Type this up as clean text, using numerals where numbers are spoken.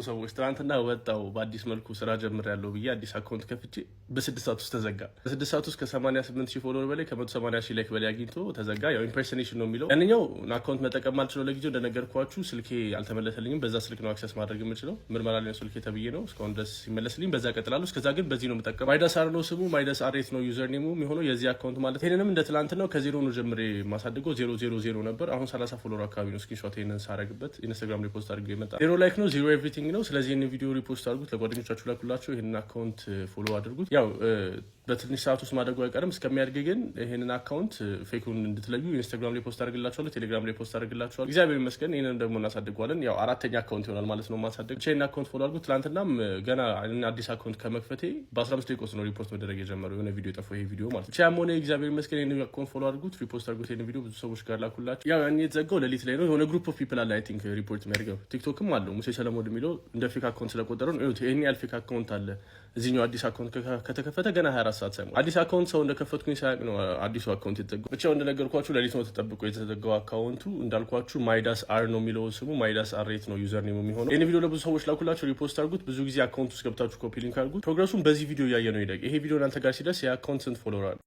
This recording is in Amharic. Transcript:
ሰዎች፣ ትናንትና ወጣው በአዲስ መልኩ ስራ ጀምሬያለሁ ብዬ አዲስ account ከፍቼ በ6 ሰዓት ውስጥ ተዘጋ። በ6 ሰዓት ውስጥ ከ88 ሺህ follower በላይ፣ ከ180 ሺህ like በላይ አግኝቶ ተዘጋ። ያው impersonation ነው የሚለው። ያንኛው account መጠቀም አልችለው ለጊዜው፣ እንደነገርኳችሁ ስልኬ አልተመለሰልኝም። በዛ ስልክ ነው access ማድረግ የምችለው። ምርመራ ላይ ነው ስልኬ ተብዬ ነው። እስካሁን ድረስ ሲመለስልኝ በዛ ቀጥላለሁ። እስከዛ ግን በዚህ ነው የምጠቀመው። ማይዳስ አር ነው ስሙ። ማይዳስ አሬት ነው username ኡ የሚሆነው የዚህ account ማለት። ይህንንም እንደ ትላንት ነው ከዜሮ ነው ጀምሬ ማሳድገው። ዜሮ ዜሮ ዜሮ ነበር። አሁን 30 follower አካባቢ ነው። Screenshot ይህንን ሳረግበት ኢንስታግራም repost አድርገው የመጣ ዜሮ like ነው፣ zero everything ነው። ስለዚህ ይህንን ቪዲዮ repost አድርጉት፣ ለጓደኞቻችሁ ላኩላቸው። ይህንን account follow አድርጉት። ያው በትንሽ ሰዓት ውስጥ ማደጉ አይቀርም። እስከሚያድግ ግን ይህንን account fake ኡን እንድትለዩ ኢንስታግራም ላይ post አድርግላችኋለሁ፣ ቴሌግራም ላይ post አድርግላችኋለሁ። እግዚአብሔር ይመስገን ይህንን ደግሞ እናሳድገዋለን። ያው አራተኛ account ይሆናል ማለት ነው ማሳደግ። ብቻ ይህን account follow አድርጉት። ትናንትናም ገና አዲስ account ከመክፈቴ በ15 ደቂቃ ውስጥ ነው ሪፖርት መደረግ የጀመረው የሆነ ቪዲዮ የጠፋው ይሄ ቪዲዮ ማለት ነው። ብቻ ያም ሆነ እግዚአብሔር ይመስገን ይህንን account follow አድርጉት፣ repost አድርጉት። ይህን ቪዲዮ ብዙ ሰዎች ጋር ላኩላቸው። ያው ያን የተዘጋው ሌሊት ላይ ነው። የሆነ group of people አለ I think report የሚያደርገው። ቲክቶክም አለው ሙሴ ሰለሞን የሚለው እንደ fake account ስለቆጠረው ነው። ይህን ያህል fake account አለ። እዚህኛው አዲስ account ከተከፈተ ገና 24 ሰዓት ሳይሞላ አዲስ account ሰው እንደከፈትኩኝ ሳያውቅ ነው አዲሱ account የተዘጋው። ብቻ እንደነገርኳችሁ ሌሊት ነው ተጠብቆ የተዘጋው account ኡ። እንዳልኳችሁ ማይዳስ አር ነው የሚለው ስሙ። ማይዳስ አሬት ነው username የሚሆነው። ይህን ቪዲዮ ለብዙ ሰዎች ላኩላቸው፣ repost አድርጉት። ብዙ ጊዜ account ውስጥ ገብታችሁ copy link አድርጉት። Progress ኡን በዚህ ቪዲዮ እያየ ነው ይደግ። ይሄ ቪዲዮ እናንተ ጋር ሲደርስ የ account ስንት follower አለ?